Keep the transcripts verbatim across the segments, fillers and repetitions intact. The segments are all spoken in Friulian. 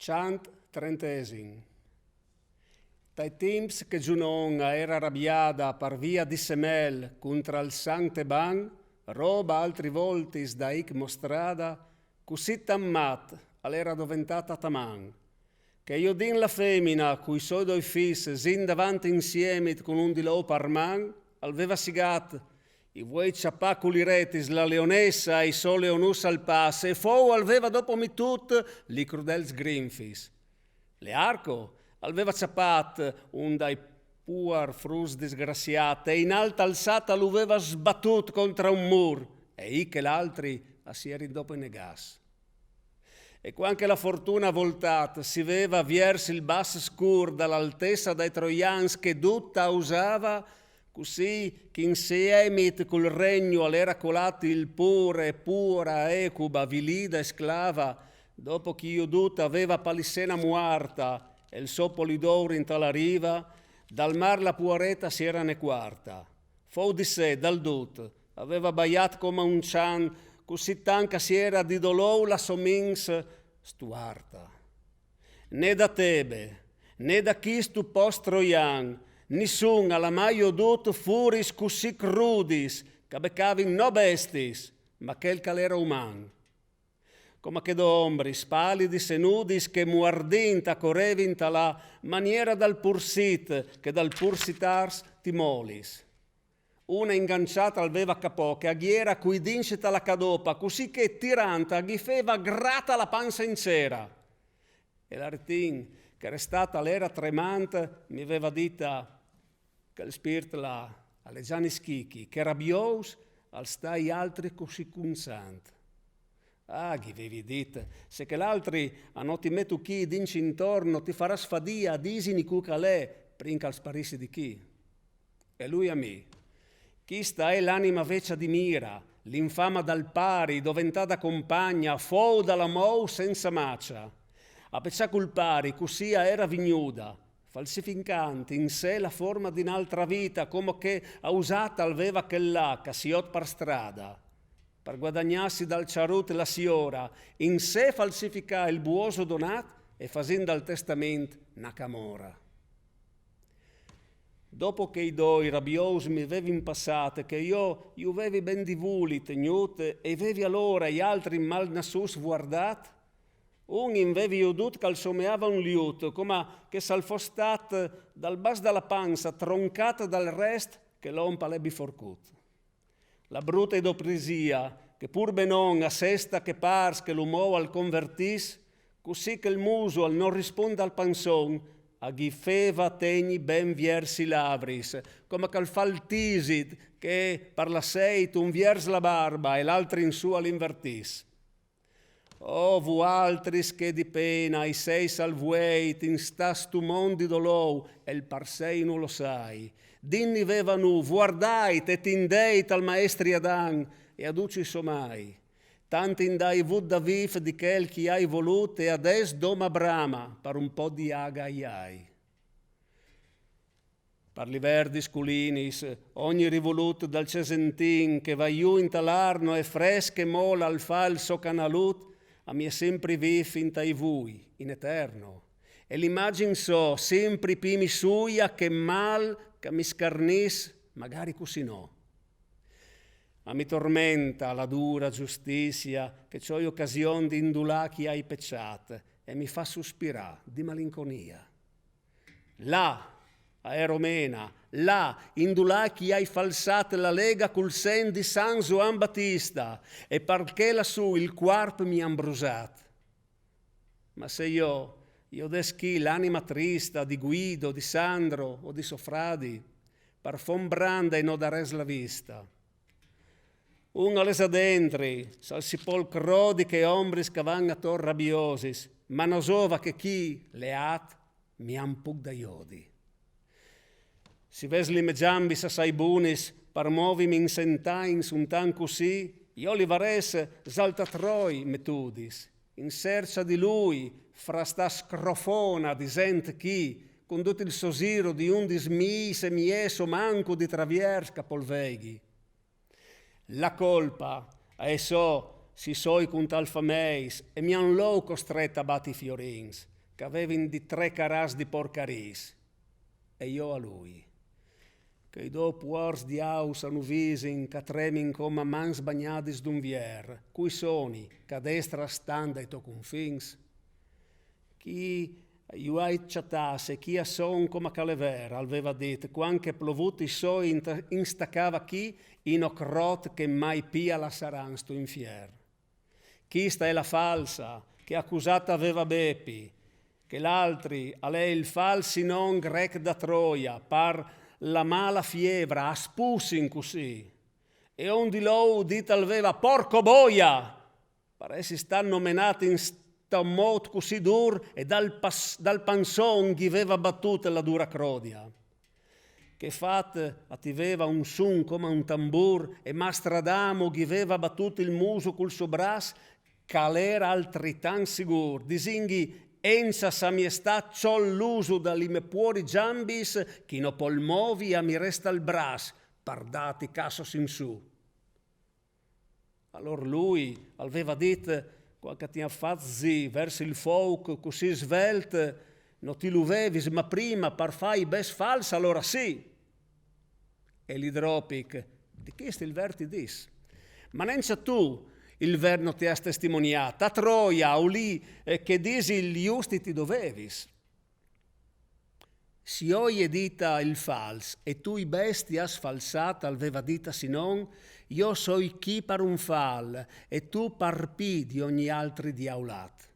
Cant trentesin. Tai timps che Giunon a era rabiada par via di Semel cuntra il San Teban, roba altri voltis da ic mostrada, cussì tan mat al era doventata taman, che jodint la femina cui soi doi fis zin davant insiemit cun un di lou par man, al veva sigat: «I vuei ciapà cu li retis la leonessa e i so leonus al pas, e fou al veva dopo mitut li crudels grinfis». Learco al veva ciapat un dai puar fruts disgraciat e in alt alzata lu veva sbatut contra un mur, e i che l'altri a si erin dopo negas. E quan che la fortuna voltat si veva viers il bas scur da l'altezza dai troians che dutta usava, cussì ch'insiemit cul regno al era colat il pur e pura ecuba vilida e sclava, dopo ch'i jodut aveva Palissena muarta e il so polidour inta la riva, dal mar la puareta si era necuarta. Fou di sé, dal dut, aveva baiat coma un cian, cussì tan ch'a si era di dolou la so mins stuarta. Né da Tebe, né da chistu post troian, nissun al à mai jodut furis cussì crudis, ch'a becavin no bestis, ma chel ch'al era uman. Coma che do ombris palidis e nudis che muardint a corevin ta la maniera dal pursit che dal pursitars ti molis. Una inganciata al veva capò che a ghiera cui dinci ta la cadopa, cussì che tiranta ghi feva grata la pansa in cera. E l'aretin, che restat al era tremant, mi veva dita: «Chel spirt là al è Gianni Schichi, che rabious al sta i altri cussì cunzant». «Ah», ghi vevi dit, «se che l'altri a no ti metu chi dinci intorno, ti faras fadia a disini cu ch'al è, prin ch'al sparissi di chi». E lui a mi: «Chista è l'anima vecia di Mira, l'infama dal pari, doventada compagna, fou da la mou senza macia. A pecià cul pari cussì a era vignuda, falsificant in sé la forma di n'altra vita, coma che a usata al veva chel là ch'a si jod par strada. Par guadagnassi dal ciarut la siora, in sé falsificà il buoso donat e fasint dal testamint na camora». Dopo che i doi rabious mi vevin passat, che jo ju vevi ben di vuli tegnut e i vevi alora i altri malnassuts vuardat, un in vevi jodut ch'al someava un liut, coma che s'al fos stat dal bas da la pansa troncat dal rest che l'om al è biforcut. La bruta idoprisia, che pur benon a sesta che pars che l'umou al convertis, cussì che il musu al no rispund al panson, a ghi feva tegni ben viers i lavris, coma ch'al fa il tisit che par la seit un viers la barba e l'altri in su al invertis. Oh, vualtris che di pena i seis al vueit in sta stu mond di dolou, e il parsei no lo sai. Dinni veva nu, vuardait e tindeit al maestri Adan e a ducj i so mai. Tant in dai vut da vif di chel ch'i ai volut e adès doma brama par un po di aga i ai. Par li verdis culinis, ogni rivolut dal Cesentin che va ju inta l'Arno e fresc e mol al fa il so canalut, a mi è sempri vif inta i vui, in eterno. E l'imagin so sempri pi mi suia che mal ch'a mi scarnis, magari cussì no. A mi tormenta la dura giustizia che cioi ocasion di indulà ch'i ai peciat e mi fa suspirà di malinconia. Là, a Eromena, là, indulà ch'i ai falsat la lega cul sen di San Zuan Batista, e parché lassù il cuarp mi han brusat. Ma se jo, jo des chi l'anima trista di Guido, di Sandro o di so fradi, par fom branda e no dares la vista. Un al è za dentri, s'al si pol crodi che ombris ch'a van ator rabiosis, ma no zova che chi, leat, mi han puc da jodi. Si ves li me giambis assai bunis par movimi in sent agns un tan cussì, jo li varès zaltatroi metudis, in sercia di lui, fra sta scrofona di zent chi, cun dut il so ziro di undis miis e miesso mancu di traviers ch'a pol veighi. La colpa a è so, si soi cun tal fameis e mi han lou costret a bati i fiorins. ch'a vevin di tre carâts di porcariis, e jo a lui. Chei dô puors diaus a nu visin, ch'a tremin coma mans bagnadis d'un vier, cui soni, ch'a destra stan dai to cunfins? Chi ju ai cjatâts e chi a son coma ch'al è ver, al veva dit, cuant ch'è plovût i soi inta-, instacava chi, in ocrot che mai pi a lassaran stu infier. Chista è la falsa, che acusât a veva Bepi, che l'altri al è il fals Sinon grec da Troia, par la mala fievra a spusin cussì. E ondi lou dit al veva: «Porco boia!» Par essi stat nomenât in sto mot cussì dûr, e dal pas-, dal panson ghi veva batût la dura crodia. Che fat a ti veva un sun coma un tambûr, e Mastradamo ghi veva batût il musu cul so braç, ch'al era altritant sigûr, disinghi: «Encja sa miestât, cjol l'usu da li me puori gjambis, chi no pol movi, a mi resta il braç, par dâti cassos in su.» Alor lui al veva dit, cuant ch'a ti àn fat zî vers il fouc cussì svelt: «No ti lu vevis, ma prima, par fâ i bes fals, alora sì.» E l'idropic: «Di chist il ver ti dîs. Ma nencja tu il ver no ti âs testimoniât, a Troia, ulì, eh, che dîs il just ti dovevis.» «S'i jo i è dita il fals e tu i bes ti âs falsât», al veva dit a Sinon, «jo soi chi par un fal e tu par pi di ogni altri diaulât.»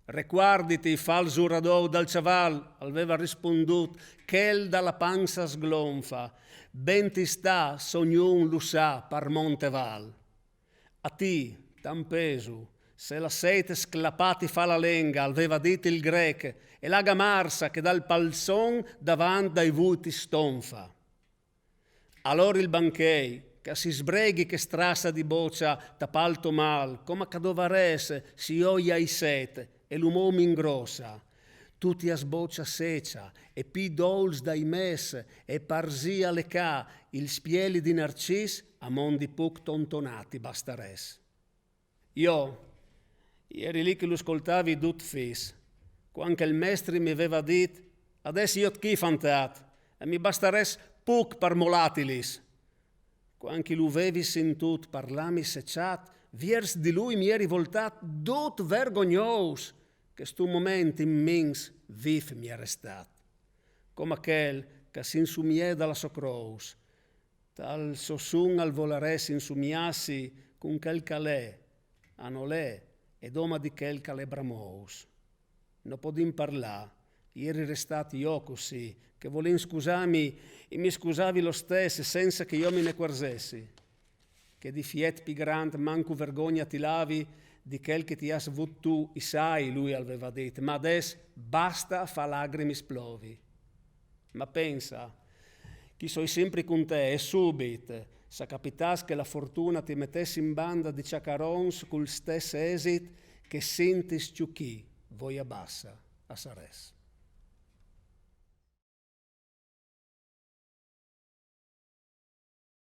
«Recuarditi, fal zuradou dal cjaval», al veva rispundût chel da la pansa sglonfa, «ben ti sta s'ognun lu sa par mont e val.» «A ti, tant pesu, se la set sclapâ ti fa la lenga», al veva dit il grec, «e l'aga marsa che dal palson davant dai vui ti stonfa.» Alor il banchei, ch'a si sbreghi che strassa di bocja tapâ il to mâl, coma ch'a dovarès, s'i jo i ai set, e l'umou m'ingrossa. Tu ti âs bocja secja, e pi dôls dai mes, e parsii a lecâ il spieli di narcîs, a mondi puc tontonâ ti bastarès. Jo i eri li che lu scoltavi dut fis, cuant che il mestri mi veva dit: «Adès jo 'nd chi fantat, e mi bastarès puc par molâtilis.» Cuant ch'i lu vevi sintût parlâmi secjat, viers di lui mi eri voltât dut vergognous, che stu moment in mins vîf mi è restât. Coma chel ch'a s'insumiè da la so crous, tal so sun al volarès insumiâsi cun chel ch'al è, a nol è, e doma di chel ch'al è bramous. No podìn parlâ, i eri restât jo cussì, che volint scusâmi, i mi scusavi lo stes, senza che jo mi ne cuerzessi. Che difiet pi grant mancu vergogna ti lavi di chel che ti âs vût tu, i sai, lui al veva dit, ma adès basta fâ lagrimis plovi. Ma pensa, ch'i soi simpri cun te, e subit, s'a capitàs che la fortuna ti metès in banda di cjacarons cul stes esit, che sintis cju chi voia bassa a sarès.